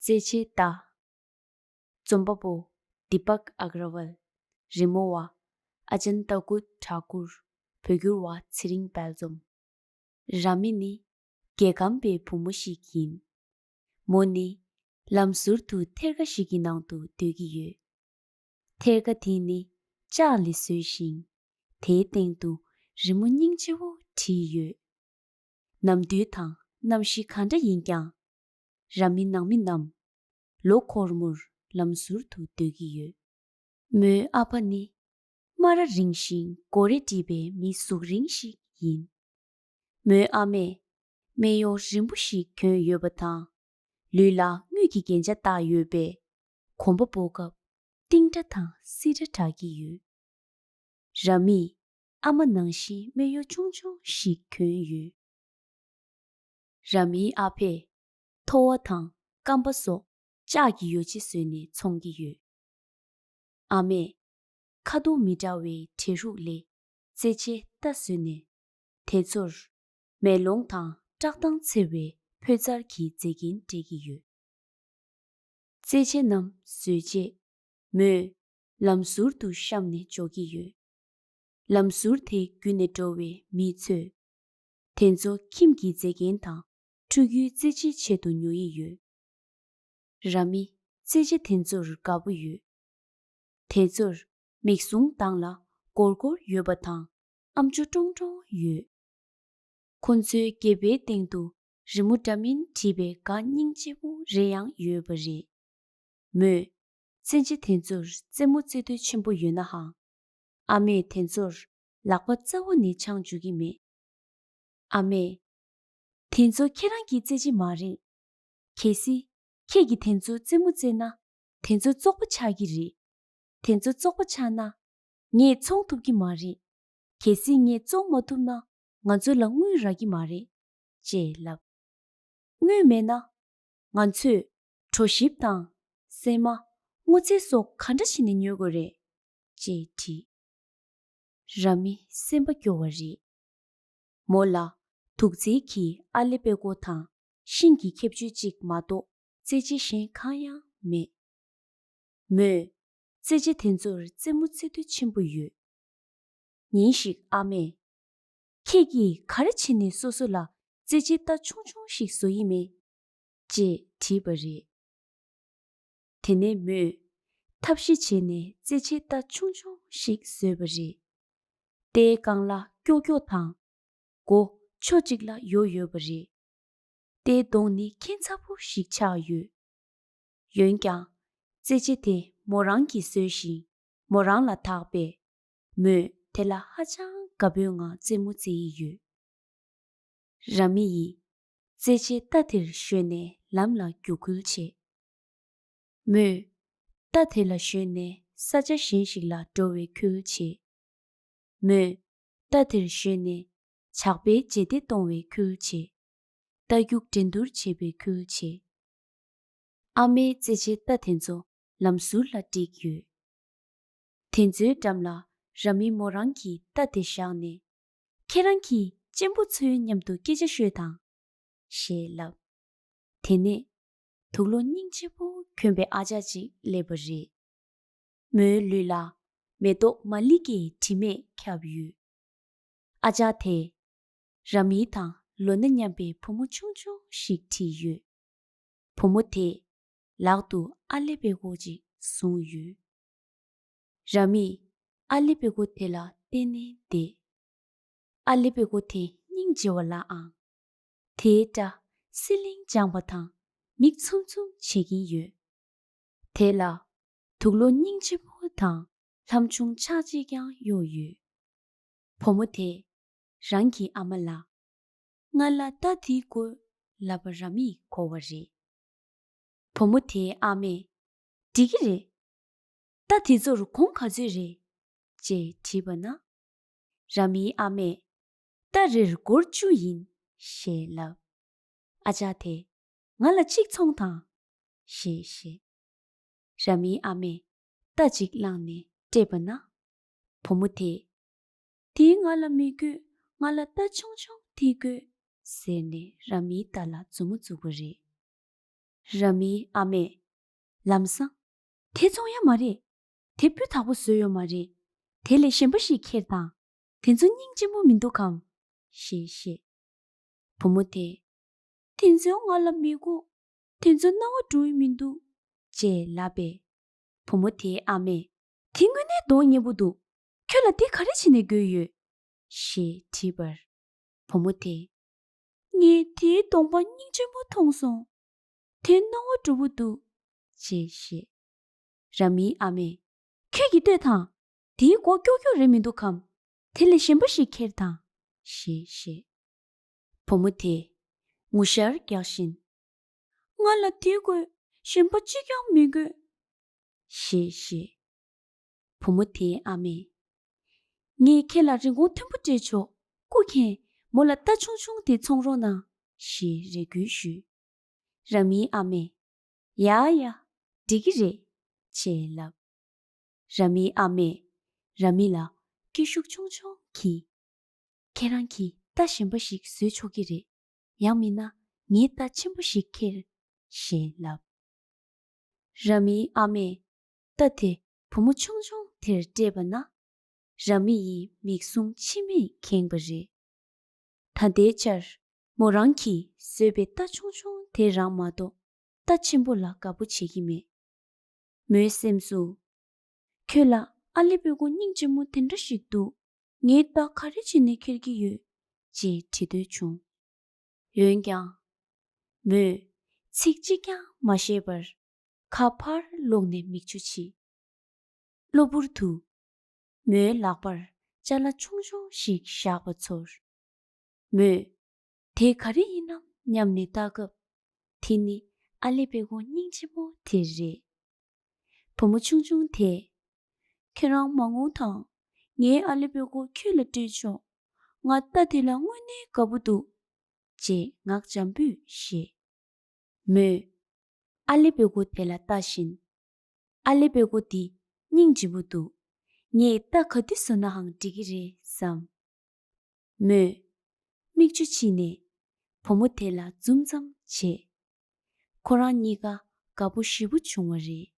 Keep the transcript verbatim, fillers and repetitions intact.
རྩེད་ཆས་རྟ། རྩོམ་པ་པོ་དི་པག་ཨག་ར་ཝལ། རི་མོ་བ་ཨ་ཅན་ཏ་ཀུད་ཐ་ཀུར། བོད་བསྒྱུར་བ་ཚེ་རིང་དཔལ་འཛོམས། ར་མི་ནི་རྒྱལ་ཁམས་པའི་བུ་མོ་ཞིག་ཡིན། མོ་ནི་ལམ་ཟུར་དུ་ཐེར་ཀ་ཞིག་གི་ནང་དུ་སྡོད་ཀྱི་ཡོད། ཐེར་ཀ་དེ་ནི་ལྕགས་ལས་བཟོས་ཤིང་། དེའི་སྟེང་དུ་རི་མོ་སྙིང་རྗེ་བོ་བྲིས་ཡོད། ནམ་དུས་དང་གནམ་གཤིས་གང་འདྲ་ཡིན་ཀྱང་། ར་མི་ནང་མི་རྣམས་ལོ་འཁོར་མོར་ལམ་ཟུར་དུ་སྡོད་ཀྱི་ཡོད། མོའི་ཨ་ཕ་ནི་སྨ་ར་རིང་ཞིང་མགོ་རས་འདྲིས་པའི་མི་གཟུགས་རིང་ཞིག་ཡིན། མོའི་ཨ་མས་སྨད་གཡོགས་རིང་པོ་ཞིག་གྱོན་ཡོད་པ་དང་། ལུས་ལ་དངུལ་གྱི་རྒྱན་ཆ་བཏགས་ཡོད་པས། གོམ་པ་སྤོ་སྐབས་ཏིང་སྒྲ་དང་སིལ་སྒྲ་གྲགས་ཀྱི་ཡོད། ར་མིས་ཨ་མ་ནང་བཞིན་སྨད་གཡོགས་ཆུང་ཆུང་ཞིག་གྱོན་ཡོད། ར་མིའི་ཨ་ཕས་ཐོ་བ་དང་སྐམ་པ་སོགས་ལྕགས་ཀྱི་ཡོ་བྱད་བཟོས་ནས་འཚོང་གི་ཡོད། ཨ་མས་ཁ་དོག་མི་འདྲ་བའི་བྲེ་རུག་ལས་རྩེད་ཆས་རྟ་བཟོས་ནས། དེ་ཚོར་མེ་ལོང་དང་བཀྲག་མདངས་འཚེར་བའི་ཕོ་རྩལ་གྱི་མཛེས་རྒྱན་སྤྲས་ཀྱི་ཡོད། རྩེད་ཆས་རྣམས་བཟོས་རྗེས། མོས་ལམ་ཟུར་དུ་བཤམས་ནས་འཇོག་གི་ཡོད། ལམ་ཟུར་དེ་བརྒྱུད་ནས་འགྲོ་བའི་མི་ཚོས། དེ་ཚོ་ཁྱིམ་གྱི་མཛེས་རྒྱན་དང་ཕྲུ་གུའི་རྩེད་ཆས་ཆེད་དུ་ཉོ་ཡི་ཡོད། ར་མི་རྩེད་ཆས་དེ་ཚོར་དགའ་པོ་ཡོད། དེ་ཚོར་མིག་ཟུང་དྭངས་ལ་སྒོར་སྒོར་ཡོད་པ་དང་ཨམ་ཅོག་ཀྲོང་ཀྲོང་ཡོད། ཁོ་ཚོའི་སྒལ་པའི་སྟེང་དུ་རི་མོ་འདྲ་མིན་བྲིས་པའི་སྒ་སྙིང་རྗེ་པོ་རེ་ཡང་ཡོད་པ་རེད། མོས་རྩེད་ཆས་དེ་ཚོར་རྩེད་མོ་རྩེ་འདོད་ཆེན་པོ་ཡོད་ནའང་། ཨ་མས་དེ་ཚོར་ལག་པ་རྩ་བ་ནས་འཆང་འཇུག་གི་མེད། ཨ་མས། དེ་ཚོ་ཁྱེད་རང་གི་རྩེད་ཆས་མ་རེད། གལ་སྲིད་ཁྱེད་ཀྱིས་དེ་ཚོ་རྩེད་མོ་རྩེས་ན། དེ་ཚོ་བཙོག་པ་ཆགས་ཀྱི་རེད། དེ་ཚོ་བཙོག་པ་ཆགས་ན། ངས་འཚོང་ཐུབ་ཀྱི་མ་རེད། གལ་སྲིད་ངས་བཙོང་མ་ཐུབ་ན། ང་ཚོ་ལ་དངུལ་རག་གི་མ་རེད། ཅེས་ལབ། དངུལ་མེད་ན། ང་ཚོས་གྲོ་ཞིབ་དང་། སྲན་མ། སྔོ་ཚལ་སོགས་ག་འདྲ་བྱས་ནས་ཉོ་དགོས་རེད། ཅེས་དྲིས། ར་མི་སེམས་པ་སྐྱོ་བ་རེད། མོ་ལ་དུག་རྫས་ཀྱི་ཨ་ལེ་པེ་ཀོ་དང་ཤིང་གི་ཁྱབ་ཆུས་གཅིག་མ་གཏོགས་རྩེད་ཆས་གཞན་གང་ཡང་མེད། མོས་རྩེད་ཆས་དེ་ཚོར་རྩེད་མོ་རྩེ་འདོད་ཆེན་པོ་ཡོད། ཉིན་ཞིག་ཨ་མས། ཁྱེད་ཀྱིས་ག་རེ་བྱས་ནས་སོ་སོ་ལ་རྩེད་ཆས་རྟ་ཆུང་ཆུང་ཞིག་བཟོ་ཡི་མེད། ཅེས་དྲིས་པ་རེད། དེ་ནས་མོས་ཐབས་ཤེས་བྱས་ནས་རྩེད་ཆས་རྟ་ཆུང་ཆུང་ཞིག་བཟོས་པ་རེད། རྟའི་རྐང་ལག་ཀྱོག་ཀྱོག་དང་། མགོ་ཕྱོགས་གཅིག་ལ་ཡོ་ཡོད་པ་རེད། རྟའི་གདོང་ནི་ཁྱད་མཚར་པོ་ཞིག་ཆགས་ཡོད། འོན་ཀྱང་། རྩེད་ཆས་དེ་མོ་རང་གིས་བཟོས་ཤིང་མོ་རང་ལ་བདག་པས། མོས་དེ་ལ་ཧ་ཅང་དགའ་པོའི་ངང་རྩེད་མོ་རྩེ་ཡི་ཡོད། ར་མི་ཡིས་རྩེད་ཆས་རྟ་དེར་ཞོན་ནས་ལམ་ལ་རྒྱུག་ཁུལ་བྱེད། མོས་རྟ་དེ་ལ་ཞོན་ནས་ས་ཆ་གཞན་ཞིག་ལ་འགྲོ་བའི་ཁུལ་བྱེད། མོས་རྟ་དེར་ཞོན་ནས་ཇག་པའི་རྗེས་འདེད་གཏོང་བའི་ཁུལ་བྱེད། རྟ་རྒྱུག་འགྲན་བསྡུར་བྱེད་པའི་ཁུལ་བྱེད། ཨ་མའི་རྩེད་ཆས་རྟ་དེ་ཚོ་ལམ་ཟུར་ལ་བསྒྲིགས་ཡོད། དེ་ཚོའི་འགྲམ་ལ་ར་མི་མོ་རང་གི་རྟ་དེ་བཞག་ནས། ཁྱེད་རང་གིས་གཅེན་པོ་ཚོའི་མཉམ་དུ་སྐད་ཆ་ཤོད་དང་། ཞེས་ལབ། དེ་ནས་དུག་ལོག་སྙིང་རྗེ་པོ་གྱོན་པའི་ཨ་ཅག་ཅིག་སླེབས་པ་རེད། མོའི་ལུས་ལ་མེ་ཏོག་མ་ལི་ཀའི་དྲི་མས་ཁྱབ་ཡོད། ཨ་ཅག་དེས་ར་མི་དང་ལོ་ན་མཉམ་པའི་བུ་མོ་ཆུང་ཆུང་ཞིག་ཁྲིད་ཡོད། བུ་མོ་དེས་ལག་ཏུ་ཨ་ལེ་པེ་ཀོ་ཅིག་བཟུང་ཡོད། ར་མིས་ཨ་ལེ་པེ་ཀོ་དེ་ལ་བལྟས་ནས་བསྡད། ཨ་ལེ་པེ་ཀོ་དེ་སྙིང་རྗེ་བ་ལ་ཨང་། དེའི་སྐྲ་སི་ལིང་སྦྱངས་པ་དང་མིག་ཚུམ་ཚུམ་བྱེད་ཀྱིན་ཡོད། དེ་ལ་དུག་ལོག་སྙིང་རྗེ་པོ་དང་ལྷམ་ཆུང་ཆག་ཅིག་ཀྱང་གཡོགས་ཡོད། བུ་མོ་དེས་རང་གི་ཨ་མ་ལ། ང་ལ་རྟ་དེ་དགོས་ལབ་པ་ར་མིས་གོ་བ་རེད། བུ་མོ་དེའི་ཨ་མས། འགྲིག་གི་རེད། རྟ་དེ་ཚོར་གོང་ག་ཚོད་རེད། ཅེས་དྲིས་པ་ན། ར་མིའི་ཨ་མས། རྟ་རེར་སྒོར་བཅུ་ཡིན། ཞེས་ལབ། ཨ་ཅག་དེས། ང་ལ་གཅིག་ཚོང་དང་། ཞེས་བཤད། ར་མིའི་ཨ་མས་རྟ་གཅིག་བླངས་ནས་སྤྲད་པ་ན། བུ་མོ་དེས། དེ་ང་ལ་མི་དགོས། ང་ལ་རྟ་ཆུང་ཆུང་དེ་དགོས། ཟེར་ནས་ར་མིའི་རྟ་ལ་མཛུབ་མོ་བཙུགས་པ་རེད། ར་མིའི་ཨ་མས། ལམ་སང་། དེ་བཙོང་ཡ་མ་རེད། དེ་སྤུས་དག་པོ་བཟོས་ཡོད་མ་རེད། དེ་ལས་གཞན་པ་ཞིག་ཁྱེར་དང་། དེ་ཚོ་སྙིང་རྗེ་མོ་མི་འདུག་གམ། ཞེས་བཤད། བུ་མོ་དེས། དེ་ཚོ་ང་ལ་མི་དགོས། དེ་ཚོ་སྣང་བ་འགྲོ་ཡི་མི་འདུག་ཅེས་ལབ་པས། བུ་མོ་དེའི་ཨ་མས། དེ་དངོས་གནས་གདོང་ངན་པོ་འདུག་ཁྱོད་ལ་དེ་ག་རེ་བྱས་ནས་དགོས་ཡོད། ཞེས་དྲིས་པར། བུ་མོ་དེས། ངས་དེའི་གདོང་པ་སྙིང་རྗེ་མོ་མཐོང་སོང་། དེ་སྣང་བ་འགྲོ་པོ་འདུག་ཅེས་བཤད། ར་མིའི་ཨ་མས། ཁྱོད་ཀྱིས་ལྟོས་དང་། དེའི་མགོ་ཀྱོག་ཀྱོག་རེད་མི་འདུག་གམ། དེ་ལས་གཞན་པ་ཞིག་ཁྱེར་དང་། ཞེས་བཤད། བུ་མོ་དེས་ངུ་ཤར་རྒྱག་བཞིན། ང་ལ་དེ་དགོས། གཞན་པ་གཅིག་ཀྱང་མི་དགོས། ཞེས་བཤད། བུ་མོ་དེའི་ཨ་མས། ངས་ཁྱེད་ལ་རིན་གོང་མཐོན་པོ་སྤྲད་ཆོག་སྐུ་མཁྱེན། མོ་ལ་རྟ་ཆུང་ཆུང་དེ་འཚོང་རོགས་གནང་། ཞེས་རེ་སྐུལ་ཞུས། ར་མིའི་ཨ་མས། ཡ་ཡ། འགྲིག་གི་རེད། ཅེས་ལབ། ར་མིའི་ཨ་མས། ར་མི་ལ་སྐད་ཤུགས་ཆུང་ཆུང་གིས། ཁྱེད་རང་གིས་རྟ་གཞན་པ་ཞིག་བཟོས་ཆོག་གི་རེད། ཡང་མིན་ན་ངའི་རྟ་ཆེན་པོ་ཞིག་ཁྱེར། ཞེས་ལབ། ར་མིའི་ཨ་མས་རྟ་དེ་བུ་མོ་ཆུང་ཆུང་དེར་སྤྲད་པ་ན། ར་མི་ཡི་མིག་ཟུང་མཆི་མས་ཁེངས་པ་རེད། ད་ལྟའི་ཆར་མོ་རང་གིས་བཟོས་པའི་རྟ་ཆུང་ཆུང་དེ་རང་མ་གཏོགས་རྟ་ཆེན་པོ་ལ་དགའ་པོ་བྱེད་ཀྱི་མེད། མོའི་སེམས་སུ། ཁྱོད་ལ་ཨ་ལེ་བེ་གོ་སྙིང་རྗེ་མོ་དེ་འདྲ་ཞིག་འདུག་ངའི་རྟ་ག་རེ་བྱས་ནས་འཁྱེར་གྱི་ཡོད། ཅེས་དྲི་འདོད་བྱུང་། འོན་ཀྱང་། མོས་ཚིག་གཅིག་ཀྱང་མ་བཤད་པར་ཁ་ཕར་ལོག་ནས་མིག་ཆུ་ཕྱིས། གློ་བུར་དུ། མོའི་ལག་པར་ཅ་ལག་ཆུང་ཆུང་ཞིག་བཞག་པ་ཚོར། མོས། དེ་ག་རེ་ཡིན་ནམ་སྙམ་ནས་ལྟ་སྐབས། དེ་ནི་ཨ་ལེ་བེ་གོ་སྙིང་རྗེ་མོ་དེ་རེད། བུ་མོ་ཆུང་ཆུང་དེས། ཁྱེད་རང་མ་ངུ་དང་། ངའི་ཨ་ལེ་བེ་གོ་ཁྱོད་ལ་སྤྲད་ཆོག་ང་རྟ་དེ་ལ་དངོས་གནས་དགའ་པོ་འདུག་ཅེས་ངག་འཇམ་པོས་བཤད། མོས། ཨ་ལེ་བེ་གོ་དེ་ལ་ལྟ་བཞིན། ཨ་ལེ་བེ་གོ་འདི་སྙིང་རྗེ་པོ་འདུག་ངས་རྟ་ག་དུས་བཟོ་ནའང་འགྲིག་གི་རེད་བསམ། མོས། མིག་ཆུ་ཕྱིས་ནས། བུ་མོ་དེ་ལ་འཛུམ་ཙམ་བྱས། ཁོ་རང་གཉིས་ཀ་དགའ་པོ་ཞེ་པོ་བྱུང་བ་རེད།